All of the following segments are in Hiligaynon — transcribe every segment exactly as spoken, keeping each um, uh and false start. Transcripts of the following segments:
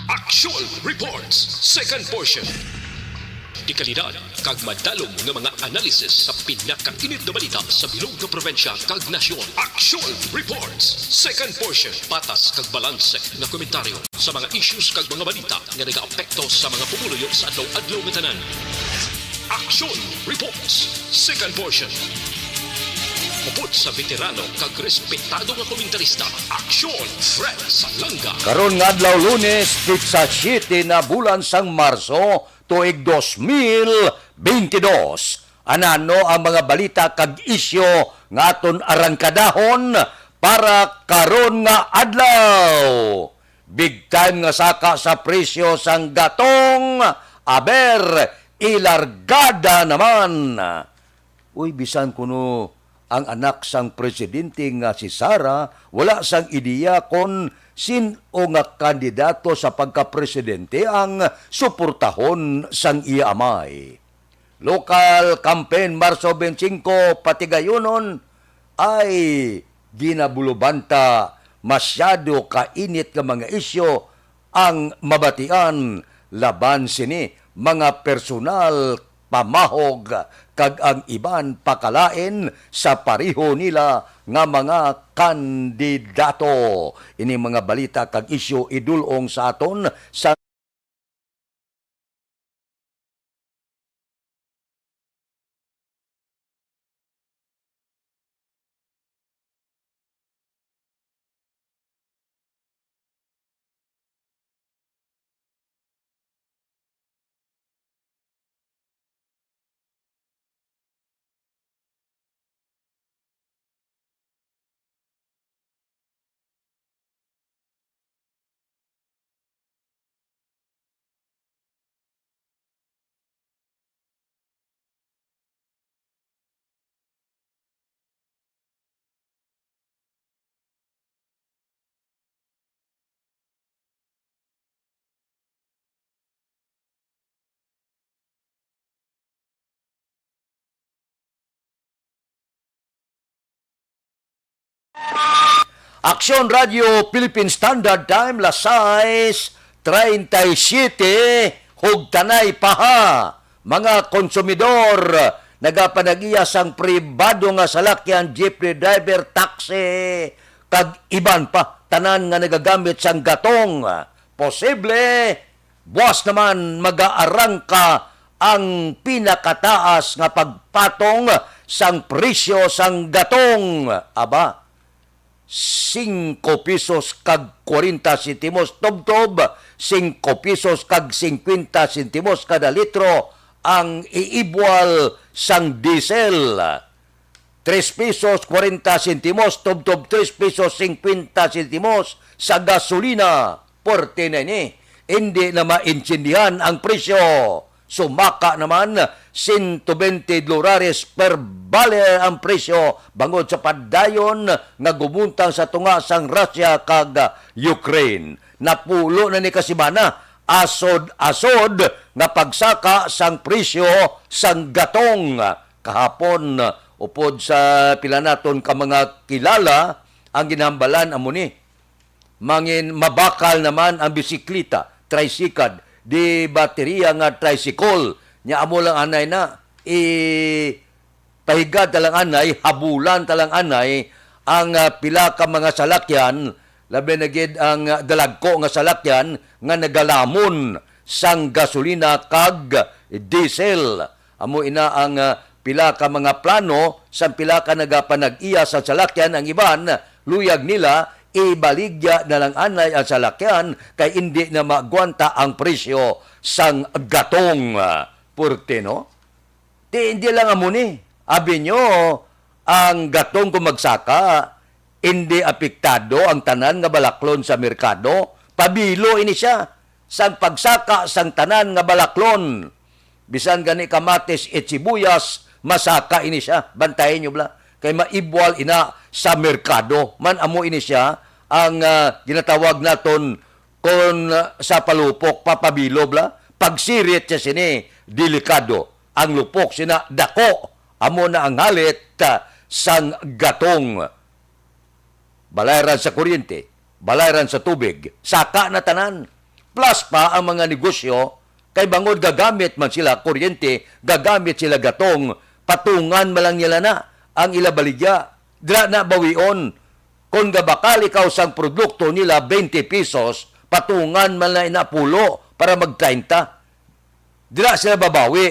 Action Reports, second portion. Dekalidad kag madalom nga mga analysis sa pinakainit nga balita sa bilog nga probinsya kag nasyon. Action Reports, second portion. Patas kag balanse nga komentaryo sa mga issues kag mga balita nga nagaapekto sa mga pumuluyo sa adlaw-adlaw nga tanan. Action Reports, second portion. Upod sa veterano kag respetado nga komentarista, Action Fred Salanga. Karon nga adlaw, Lunes, petsa siyete na bulan sang Marso, tuig dos mil bentidós. Anano ang mga balita kag isyu nga aton arangkadahon para karon nga adlaw? Big time nga saka sa presyo sang gatong. Aber, ilargada naman. Uy, bisan kuno ang anak sang presidente nga si Sara, wala sang ideya kon sin-o nga kandidato sa pagkapresidente ang suportahon sang iya amay. Local campaign, Marso twenty-five, Patigayonon, ay ginabulubanta, masyado kainit nga mga isyu ang mabatian laban sini, mga personal, pamahog, kag ang iban pakalain sa pareho nila nga mga kandidato. Ini mga balita kag isyu idul-ong sa aton sa Aksyon Radyo Philippine Standard Time, las sais treinta y siete, hugtanay pa ha. Mga konsumidor, nagapanag-iya sang pribado nga salakyan, jeepney driver, taxi, kag iban pa, tanan nga nagagamit sang gatong. Posible, buwas naman mag-aarangka ang pinakataas nga pagpatong sang presyo sang gatong. Aba, singko pesos kag kwarenta sentimos tubtob, singko pesos kag singkwenta sentimos kada litro ang iibwal sang diesel. Tres pesos kwarenta sentimos tubtob tres pesos singkwenta sentimos sa gasolina. Puwerte na ini. Indi na maintindihan ang presyo. Sumaka naman, sento bente dolares per barrel ang presyo bangod sa padayon nga gumuntang sa tunga sang Russia kag Ukraine. Napulo na ni ka semana, asod-asod nga pagsaka sang presyo sang gatong. Kahapon, upod sa pila naton ka mga kilala, ang ginhambalan amo ni, mangin mabakal naman ang bisikleta, tricycle, di baterya nga tricycle. Nya amo lang anay na, i-, pahigad ta lang anay, habulan ta lang anay, ang, ah, pila ka mga salakyan, labi na gid ang, ah, dalagko nga salakyan nga nagalamon sang gasolina kag diesel. Amo ina ang, ah, pila ka mga plano sang pila ka nagapanag-iya sa salakyan. Ang iban, luyag nila ibaligya na lang anay ang salakyan kay indi na maagwanta ang presyo sang gatong. Puwerte, no? Ti, hindi lang amo ni. Abi nyo, ang gatong kung magsaka, hindi apektado ang tanan nga balaklon sa merkado. Pabilo ini siya sang pagsaka sang tanan nga balaklon. Bisan gani kamatis at sibuyas, masaka ini siya. Bantayan nyo bala. Kay maibwal ina sa merkado. Man amo ini siya ang, ah, ginatawag naton kon, ah, sa palupok, papabilo bala. Pagsirit siya sini, delikado. Ang lupok sina dako, amo na ang halit, ah, sang gatong. Balayran sa kuryente, Balayran sa tubig, saka na tanan. Plus pa ang mga negosyo, kay bangod gagamit man sila kuryente, gagamit sila gatong, patungan man lang nila na ang ila baligya. Dira na bawion, kung gabakal ikaw sang produkto nila twenty pesos, patungan man lang ina pulo para mag treinta. Dira sila babawi.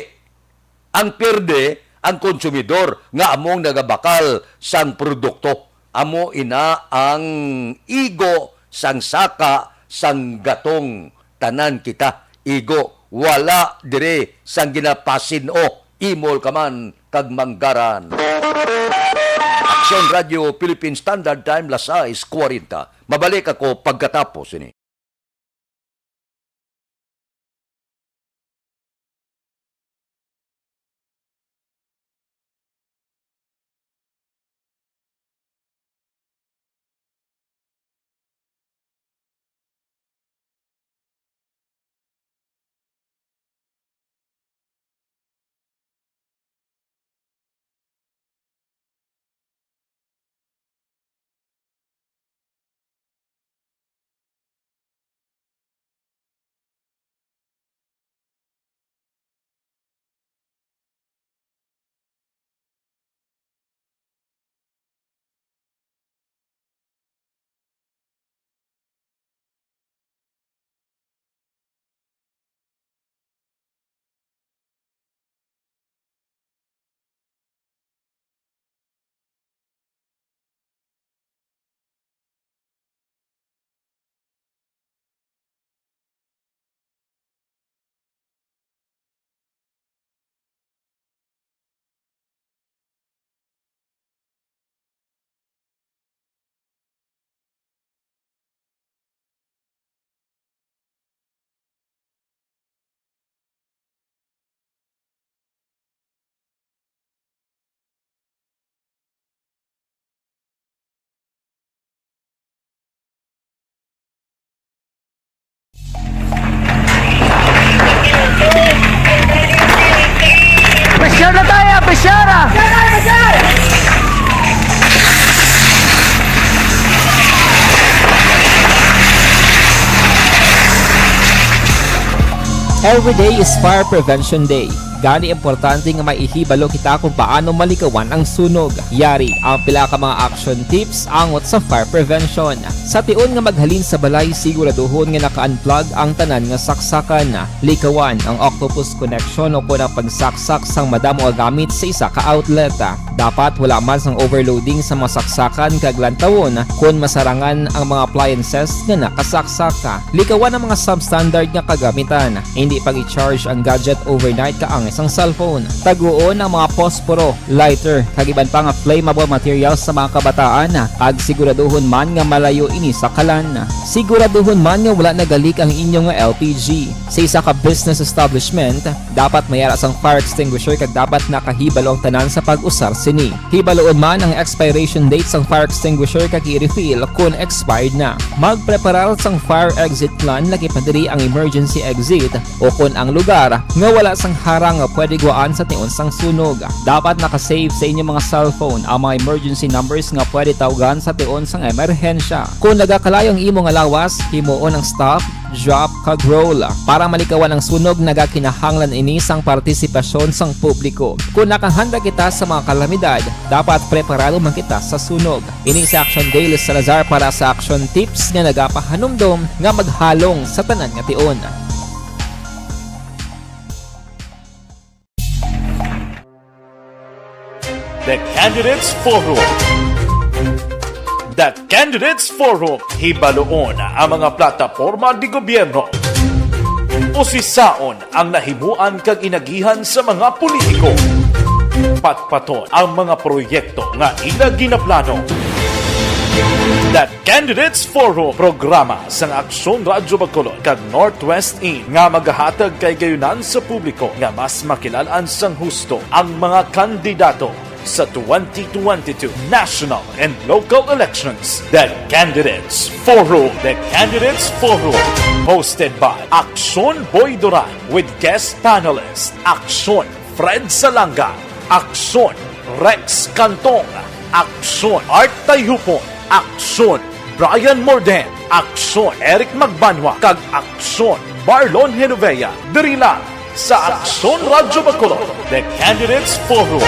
Ang pierde ang konsumidor nga among nagabakal sang produkto. Amo ina ang igo sang saka sang gatong. Tanan kita igo, wala diri sang ginapasin-o. Imol ka man kag manggaran. Aksyon Radio Philippine Standard Time, las sais kuwarenta. Mabalik ako pagkatapos ini. Pressure na tayo, pressure ah! Every day is Fire Prevention Day. Gani, importante nga may ihibalo kita kung paano malikawan ang sunog. Yari ang pila ka mga action tips angot sa fire prevention. Sa tion nga maghalin sa balay, siguraduhon nga naka-unplug ang tanan nga saksakan. Likawan ang octopus connection o kon ang pagsaksak sang madamo nga gamit sa isa ka outlet. Dapat wala man sang overloading sa mga saksakan kag lantawon kon masarangan ang mga appliances nga nakasaksak. Likawan ang mga substandard nga kagamitan. Hindi pag-i-charge ang gadget overnight kaangay sang cellphone. Taguon ang mga posporo, lighter, kag iban pa nga flammable materials sa mga kabataan, kag siguraduhon man nga malayo ini sa kalan. Siguraduhon man nga wala nagalik ang inyo nga L P G. Sa isa ka business establishment, dapat may ara sang fire extinguisher kag dapat nakahibalo ang tanan sa pag-usar sini. Hibaloon man ang expiration date sang fire extinguisher kag i-refill kon expired na. Magpreparar sang fire exit plan, lakip na diri ang emergency exit o kon ang lugar nga wala sang harang nga pwede guwaan sa tion sang sunog. Dapat naka-safe sa inyo mga cellphone ang mga emergency numbers nga pwede tawgan sa tion sang emerhensya. Kon nagakalayo ang imo nga lawas, himuon ang stop, drop, kag roll. Para malikawan ang sunog, nagakinahanglan ini sang partisipasyon sang publiko. Kon nakahanda kita sa mga kalamidad, dapat preparado man kita sa sunog. Ini si Action Dale Salazar para sa Action Tips nga nagapahanumdom nga maghalong sa tanan nga tion. The Candidates Forum. The Candidates Forum. Hibaloon ang mga plataporma de gobyerno. Usisaon ang nahimuan kag inagihan sa mga politiko. Patpaton ang mga proyekto nga ila ginaplano. The Candidates Forum, programa sang Aksyon Radyo Bacolod kag Northwest In nga magahatag kag kahigayunan sa publiko nga mas makilal-an sang husto ang mga kandidato sa twenty twenty-two national and local elections. The Candidates Forum. The Candidates Forum, hosted by Aksyon Boy Duran with guest panelist Aksyon Fred Salanga, Aksyon Rex Cantong, Aksyon Art Tayupon, Aksyon Brian Morden, Aksyon Eric Magbanwa, kag Aksyon Marlon Genovea, diri lang sa Aksyon Radyo Bacolod, The Candidates Forum.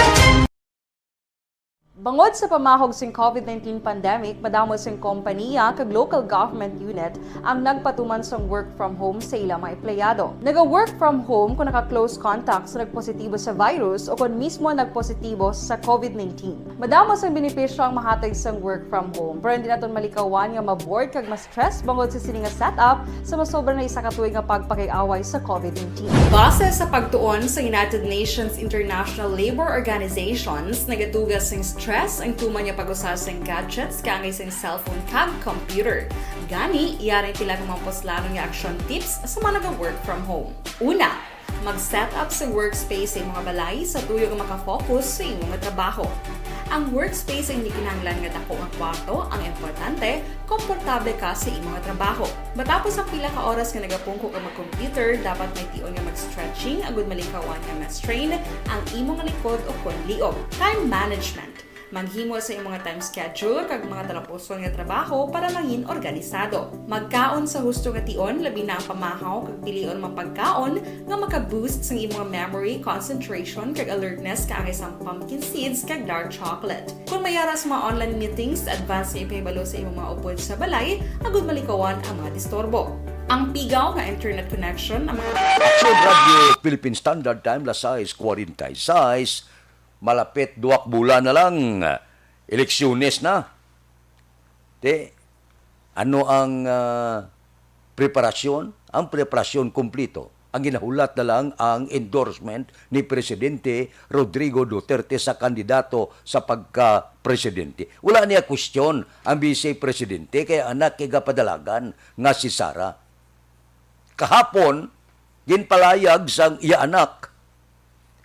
Bangod sa pamahog sing covid nineteen pandemic, madamo sing kompaniya kag local government unit ang nagpatuman sang work from home sa ila mga empleyado. Naga-work from home kung naka-close contact sa nagpositibo sa virus o kon mismo nagpositibo sa covid nineteen. Madamo sang benepisyo ang mahatag sang work from home, pero hindi naton malikawan nga ma-bored kag ma-stress bangod sa sini nga setup sa masobra na isa ka tuig nga pagpakig-away sa covid nineteen. Base sa pagtuon sa United Nations International Labour Organizations, nagatuga sing stress ang tuman nga pag-usa sing gadgets kaangay sing cellphone kag computer. Gani, yari pila ka mga puslanon nga action tips sa mga naga-work from home. Una, mag-set up sa workspace sa imong balay sa tuyo nga makafocus sa imong trabaho. Ang workspace hindi kinahanglan nga dako nga kwarto, ang importante, komportable ka sa imong trabaho. Matapos ang pila ka oras nga nagapungko ka mag-computer, dapat may tion nga mag-stretching agud malikawan nga ma-strain ang imong likod o kon liog. Time management. Maghimo sa imong time schedule kag mga talapuson nga trabaho para mangin organisado. Magkaon sa husto nga tion, labi na ang pamahaw kag pilion mga pagkaon nga maka-boost sang imong memory, concentration, kag alertness kaangay sang pumpkin seeds kag dark chocolate. Kung may ara sa mga online meetings, advance nga ipahibalo sa imong mga upod sa balay agud malikawan ang mga disturbo. Ang pigaw nga internet connection, ang mga Aksyon Radyo, Philippine Standard Time, las sais cuarenta y seis. Malapit, duwak bulan na lang, eleksyones na. Te, ano ang, ah, preparasyon? Ang preparasyon kumpleto. Ang ginahulat na lang ang endorsement ni Presidente Rodrigo Duterte sa kandidato sa pagka-presidente. Wala niya question ang Vice Presidente kay anak kay gapadalagan nga si Sara. Kahapon, ginpalayag sang iya anak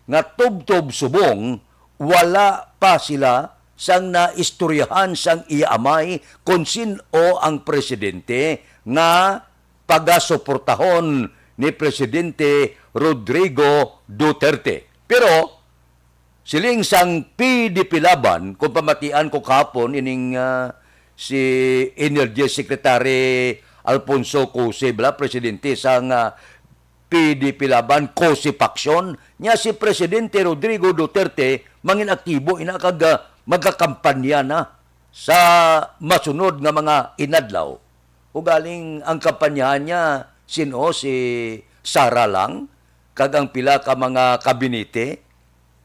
nga tubtob subong wala pa sila sang naistoryahan sang iya amay kon sin-o ang presidente nga pagasuportahon ni Presidente Rodrigo Duterte. Pero siling sang P D P Laban, kung pamatian ko kahapon ining, ah, si Energy Secretary Alfonso Cose, bala, presidente sang, ah, P D P Laban, Cose Faction, nya si Presidente Rodrigo Duterte mangin aktibo ina kag, ah, magkakampanya na sa masunod nga mga inadlaw. Ugaling ang kampanyahan niya, sin-o, si Sara lang, kag ang pila ka mga kabinete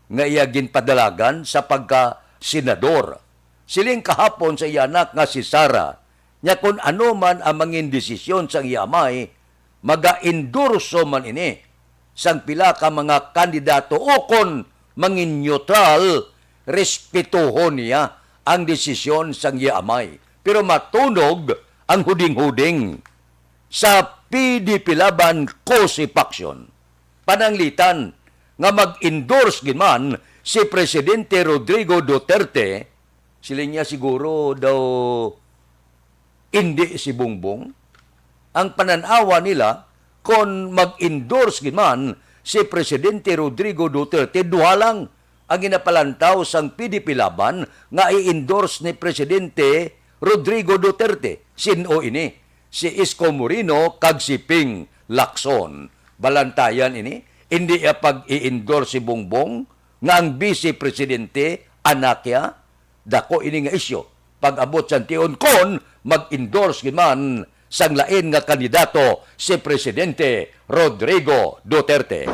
nga iya ginpadalagan sa pagka-senador. Siling kahapon sa iya anak nga si Sara, nya kon ano man ang mangin desisyon sang iya amay, maga-endorso man ini sang pila ka mga kandidato, o kon mangin neutral, respetuhon niya ang desisyon sang iya amay. Pero matunog ang huding-huding sa P D P Laban Cose Faction. Pananglitan nga mag-endorse gid man si Presidente Rodrigo Duterte, siling niya siguro daw indi si Bongbong. Ang panan-awa nila, kon mag-endorse gid man si Presidente Rodrigo Duterte, duha lang ang ginapalantaw sang P D P Laban nga i-endorse ni Presidente Rodrigo Duterte. Sin-o ini? Si Isko Moreno kag si Ping Lacson. Balantayan ini, indi iya pag-i-endorse si Bongbong nga ang Vice Presidente anak iya. Dako ini nga isyu pag-abot sa tion kon mag-endorse gid man sang lain nga kandidato si Presidente Rodrigo Duterte.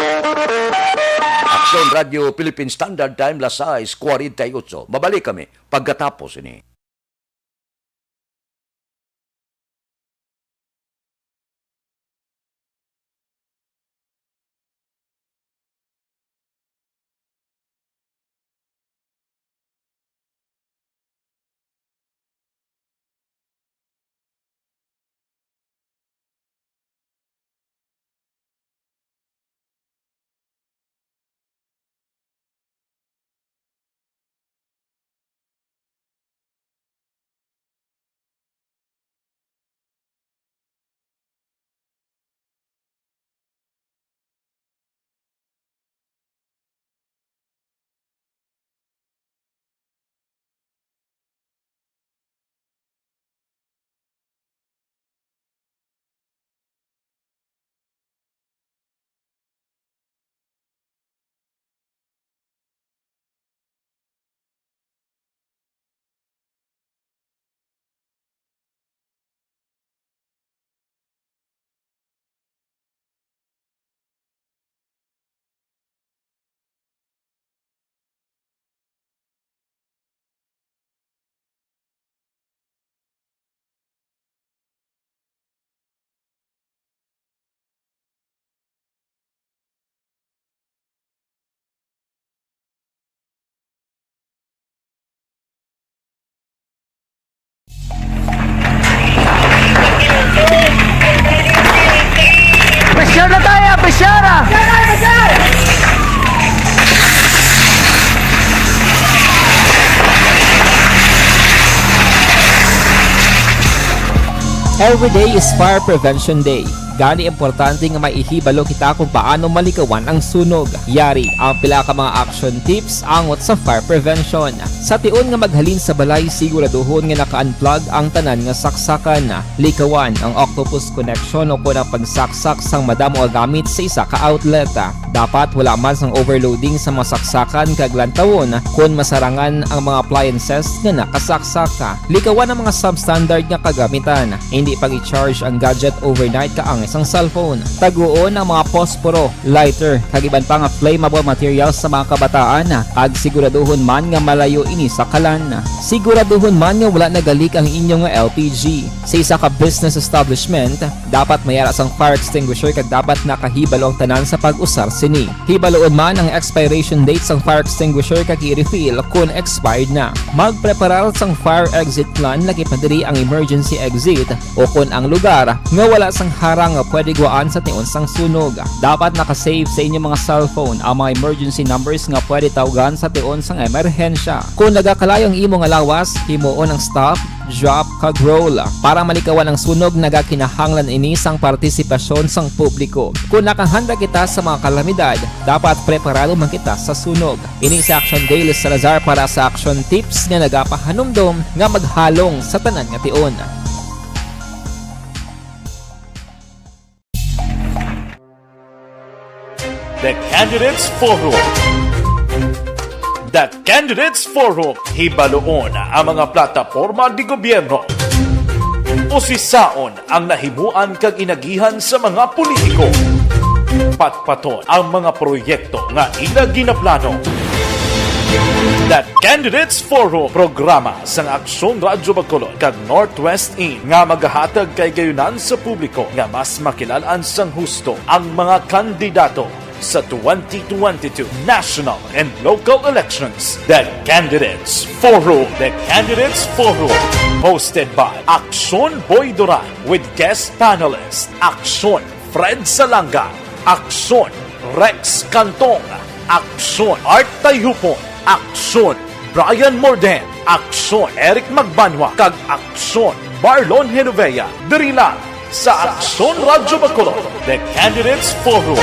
Aksyon Radyo Philippine Standard Time, las sais cuarenta y ocho. Mabalik kami pagkatapos ini. Every day is Fire Prevention Day. Gani, importante nga maihibalo kita kung paano malikawan ang sunog. Yari ang pila ka mga action tips angot sa fire prevention. Sa tion nga maghalin sa balay, siguraduhon nga naka-unplug ang tanan nga saksakan. Likawan ang octopus connection o kon ang pagsaksak sang madamo nga gamit sa isa ka outlet. Dapat wala man sang overloading sa mga saksakan kag lantawon kon masarangan ang mga appliances nga nakasaksak. Likawan ang mga substandard nga kagamitan. Hindi pag-i-charge ang gadget overnight kaangay sang cellphone. Taguon ang mga posporo, lighter, kag iban pa nga flammable materials sa mga kabataan, kag siguraduhon man nga malayo ini sa kalan. Siguraduhon man nga wala nagalik ang inyo nga L P G. Sa isa ka business establishment, dapat may ara sang fire extinguisher kag dapat nakahibalo ang tanan sa pag-usar sini. Hibaloon man ang expiration date sang fire extinguisher kag i-refill kon expired na. Magpreparar sang fire exit plan, lakip na diri ang emergency exit, o kon ang lugar nga wala sang harang nga pwede guwaan sa tion sang sunog. Dapat naka-save sa inyong mga cellphone ang mga emergency numbers nga pwede tawgan sa tion sang emerhensya. Kon nagakalayo ang imo nga lawas, himuon ang stop, drop, kag roll. Para malikawan ang sunog, nagakinahanglan ini sang partisipasyon sang publiko. Kon nakahanda kita sa mga kalamidad, dapat preparado man kita sa sunog. Ini si Action Dale Salazar para sa Action Tips nga nagapahanumdom nga maghalong sa tanan nga tion. The Candidates Forum. The Candidates Forum, hibaloon ang mga plataporma de gobyerno. Usisaon ang nahimuan kag inagihan sa mga politiko. Patpaton ang mga proyekto nga ila ginaplano. The Candidates Forum, programa sang Aksyon Radyo Bacolod kag Northwest In nga magahatag kay gayunan sa publiko nga mas makilal-an sang husto ang mga kandidato sa twenty twenty-two national and local elections. The Candidates Forum. The Candidates Forum, hosted by Aksyon Boy Duran with guest panelist Aksyon Fred Salanga, Aksyon Rex Cantong, Aksyon Art Tayhupon, Aksyon Brian Morden, Aksyon Eric Magbanwa, kag Aksyon Marlon Genovea, diri lang sa Aksyon Radyo Bacolod, The Candidates Forum.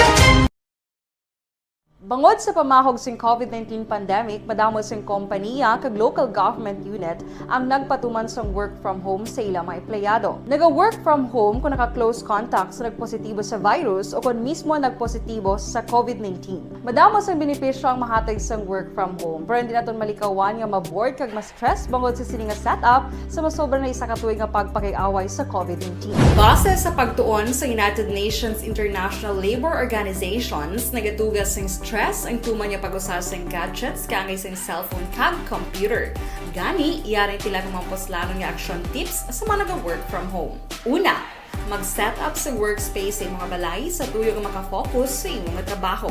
Bangod sa pamahog sing COVID nineteen pandemic, madamo sing kompanya kag local government unit ang nagpatuman sang work from home sa ila mga empleyado. Naga-work from home kung naka-close contact sa nagpositibo sa virus o kon mismo nagpositibo sa COVID nineteen. Madamo sang benepisyo ang mahatag sang work from home, pero hindi naton malikawan nga ma-bored kag ma-stress bangod sa sini nga setup sa masobra na isa ka tuig nga pagpakig-away sa COVID nineteen. Base sa pagtuon sa United Nations International Labor Organizations, nagatuga sing stress ang tuman nga pag-usa sing gadgets kaangay sing cellphone kag computer. Gani, yari ang pila ka mga puslanon nga action tips sa mga naga-work from home. Una, mag-set up sa workspace sa imong balay sa tuyo nga makafocus sa imong trabaho.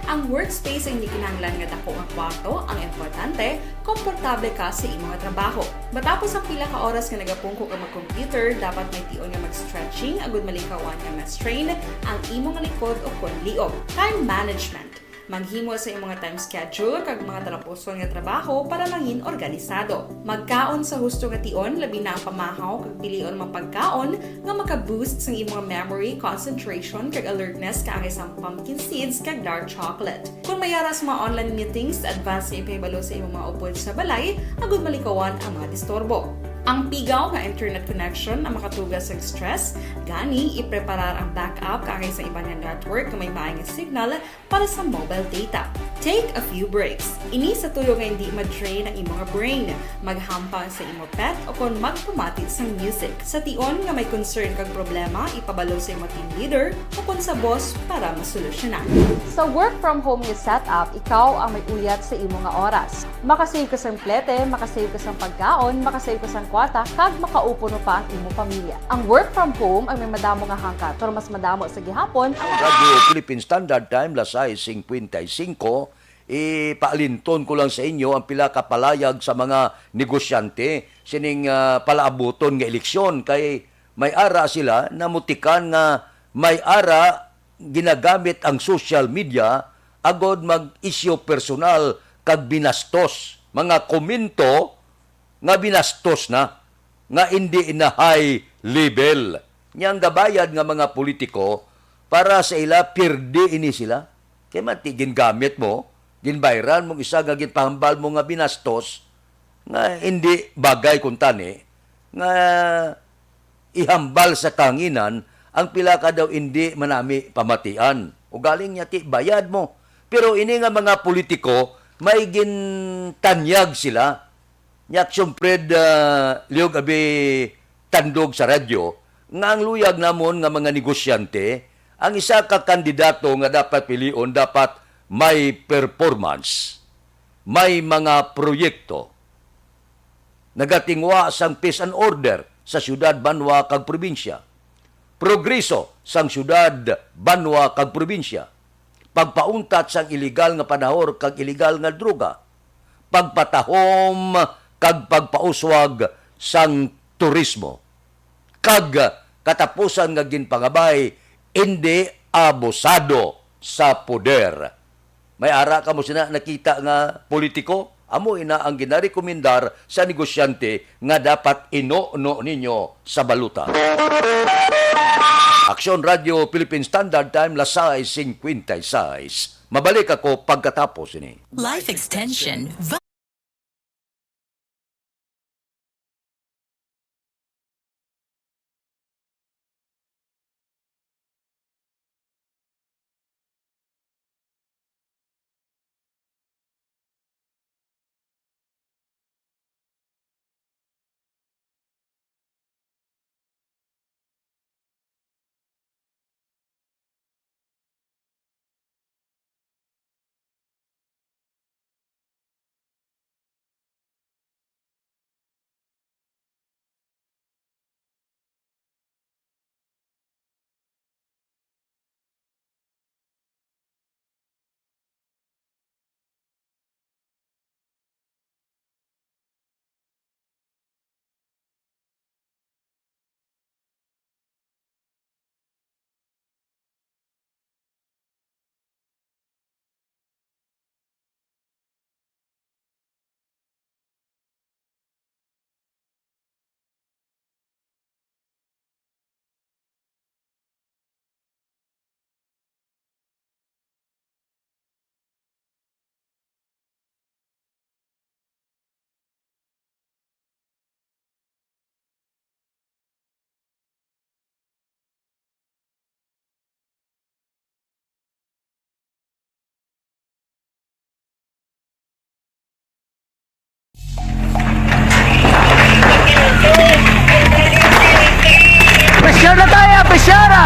Ang workspace ay hindi kinahanglan nga dako nga kwarto, ang importante, komportable ka sa imong trabaho. Matapos ang pila ka oras nga nagapungko ka mag-computer, dapat may tion nga mag-stretching agud malikawan nga ma-strain ang imong likod o kon liog. Time management. Maghimo sa imong time schedule kag mga talapuson nga trabaho para mangin organisado. Magkaon sa husto nga tion, labi na ang pamahaw kag pilion mga pagkaon nga maka-boost sang imong memory, concentration, kag alertness kaangay sang pumpkin seeds kag dark chocolate. Kung may ara sa mga online meetings, advance nga ipahibalo sa imong mga upod sa balay agud malikawan ang mga disturbo. Ang pigaw nga internet connection ang makatuga sang stress, gani ipreparar ang backup kaangay sa iban nga network nga may maayo nga signal para sa mobile data. Take a few breaks. Ini sa tuyo nga hindi ma-drain ang imo nga brain. Maghampang sa imo pet o kon magpamati sang music. Sa tion nga may concern kag problema, ipabalo sa imo team leader o kon sa boss para masolusyonan. Sa work from home nga setup, ikaw ang may uyat sa imo nga oras. Makasave ka sang plete, makasave ka sang pagkaon, makasave ka sang kwarta, kag makaupod pa ang imo pamilya. Ang work from home ang may madamo nga hangkat, pero mas madamo sa gihapon ang Radyo Philippine Standard Time, las sais cincuenta y cinco, ipaalinton ko lang sa inyo ang pila ka palayag sa mga negosyante sining, ah, palaabuton nga eleksyon, kay may ara sila namutikan nga may ara ginagamit ang social media agod mag-isyu personal kag binastos, mga komento nga binastos na. nga indi na high level. Nya ang gabayad nga mga politiko para sa ila, pirdi ini sila. Kay man ti gingamit mo, ginbayran mong isa nga ginpahambal mo nga binastos, nga indi bagay kuntani, nga ihambal sa kahanginan ang pila ka daw indi manami pamatian. Ugaling niya ti bayad mo. Pero ini nga mga politiko, may gintanyag sila. Nya, Action Fred, ah, Liog, abi tandog sa radyo nga ang luyag namon nga mga negosyante, ang isa ka kandidato nga dapat pilion dapat may performance, may mga proyekto, nagatingwa sang peace and order sa siyudad, banwa, kag probinsya, progreso sang siyudad, banwa, kag probinsya, pagpauntat sang iligal nga panahor kag iligal nga droga, pagpatahom kag pagpauswag sang turismo, kag katapusan nga ginpangabay, indi abusado sa poder. May ara kamo sina nakita nga politiko? Amo ina ang ginarekomendar sa negosyante nga dapat inuno ninyo sa balota. Aksyon Radio Philippine Standard Time, las sais cincuenta y seis. Mabalik ako pagkatapos ini. Life Extension. Pressure na tayo, pressure na!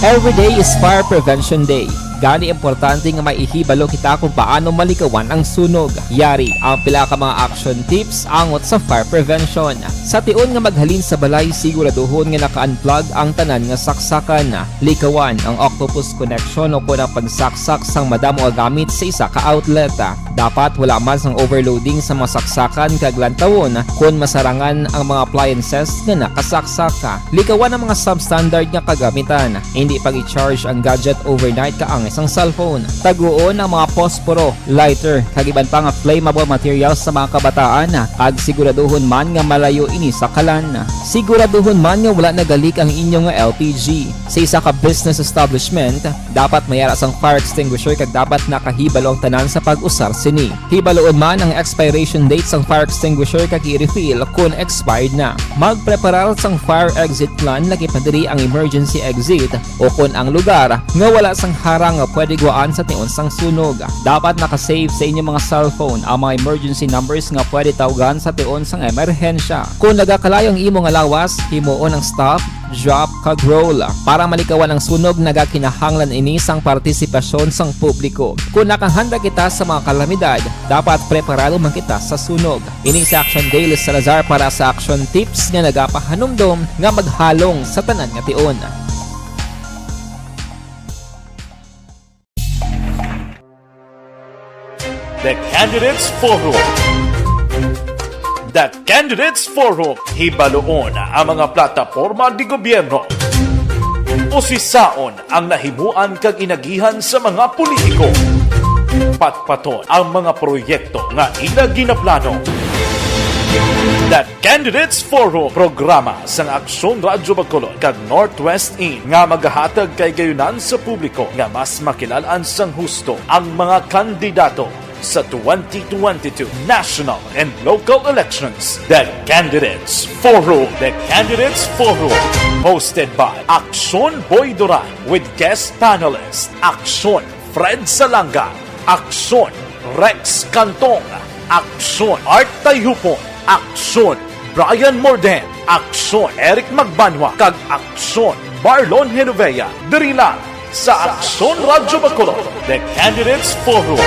Every day is Fire Prevention Day. Gani, importante nga may ihibalo kita kung paano malikawan ang sunog. Yari ang pila ka mga action tips angot sa fire prevention. Sa tion nga maghalin sa balay, siguraduhon nga naka-unplug ang tanan nga saksakan. Likawan ang octopus connection o kon ang pagsaksak sang madamo nga gamit sa isa ka outlet. Dapat wala man sang overloading sa mga saksakan kag lantawon kon masarangan ang mga appliances nga nakasaksak. Likawan ang mga substandard nga kagamitan. Indi pag-i-charge ang gadget overnight kaangay sang cellphone. Taguon ang mga posporo, lighter, kag iban pa nga flammable materials sa mga kabataan, kag siguraduhon man nga malayo ini sa kalan. Siguraduhon man nga wala nagalik ang inyo nga L P G. Sa isa ka business establishment, dapat may ara sang fire extinguisher kag dapat nakahibalo ang tanan sa pag-usar sini. Hibaluon man ang expiration date sang fire extinguisher kag i-refill kon expired na. Magpreparar sang fire exit plan, lakip na diri ang emergency exit o kon ang lugar nga wala sang harang nga pwede gwaan sa tion sang sunog. Dapat naka-save sa inyo mga cellphone ang mga emergency numbers nga pwede tawgan sa tion sang emerhensya. Kon nagakalayo ang imo nga lawas, himuon ang stop, drop, kag roll. Para malikawan ang sunog, nagakinahanglan ini sang partisipasyon sang publiko. Kon nakahanda kita sa mga kalamidad, dapat preparado man kita sa sunog. Ini si Action Dale Salazar para sa Action Tips nga nagapahanumdom nga maghalong sa tanan nga tion. The Candidates Forum. The Candidates Forum. Hibaluon ang mga plataporma di gobyerno. Usisaon ang nahimuan kag inagihan sa mga politiko. Patpaton ang mga proyekto nga ila ginaplano. The Candidates Forum, programa sang Aksyon Radyo Bacolod kag Northwest In nga magahatag kay gayunan sa publiko nga mas makilal-an sang husto ang mga kandidato sa twenty twenty-two national and local elections. The Candidates Forum. The Candidates Forum. Hosted by Aksyon Boy Duran with guest panelist Aksyon Fred Salanga, Aksyon Rex Cantong, Aksyon Art Tayhupon, Aksyon Brian Morden, Aksyon Eric Magbanwa, kag Aksyon Marlon Genovea. Diri lang sa Aksyon Radyo Bacolod, The Candidates Forum.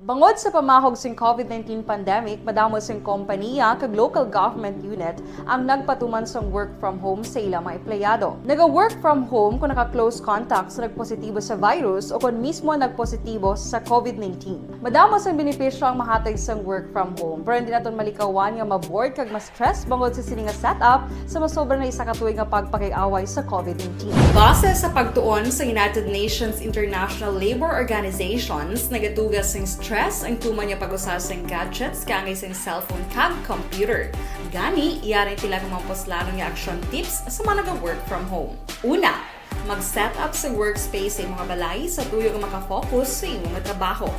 Bangod sa pamahog sing COVID nineteen pandemic, madamo sing kompaniya kag local government unit ang nagpatuman sang work from home sa ila mga empleyado. Naga-work from home kon naka-close contact sa nagpositibo sa virus o kon mismo nagpositibo sa COVID nineteen. Madamo sang benepisyo ang mahatag sang work from home, pero hindi naton malikawan nga ma-bored kag ma-stress bangod sa sini nga setup sa masobra na isa ka tuig nga pagpakig-away sa COVID nineteen. Base sa pagtuon sa United Nations International Labor Organizations, nagatuga sing stress ang tuman nga pag-usa sing gadgets kaangay sing cellphone kag computer. Gani, yari ang pila ka mga puslanon nga action tips sa mga naga-work from home. Una, mag-set up sa workspace sa imong balay sa tuyo nga makafocus sa imo nga trabaho.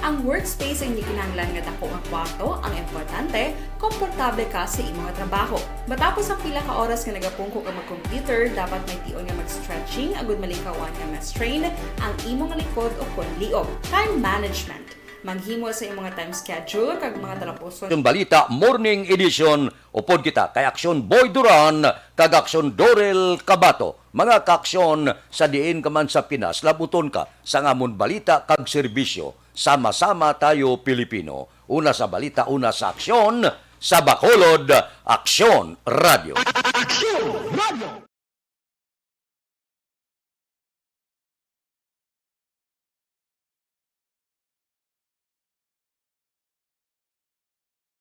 Ang workspace ang hindi kinahanglan nga dako nga kwarto, ang importante, komportable ka sa imo nga trabaho. Matapos ang pila ka oras nga nagapungko ka mag-computer, dapat may tion nga mag-stretching agud malikawan nga ma-strain ang imo nga likod o kon liog. Time management. Maghimo sa imo nga time schedule kag mga talapuson. Yung balita, morning edition, upod kita kay Aksyon Boy Duran kag Aksyon Dorel Cabato. Mga kaaksyon, sa diin ka man sa Pinas, labuton ka sa amon balita kag serbisyo. Sama-sama tayo, Pilipino. Una sa balita, una sa aksyon, sa Bacolod, Aksyon Radio. Aksyon Radio.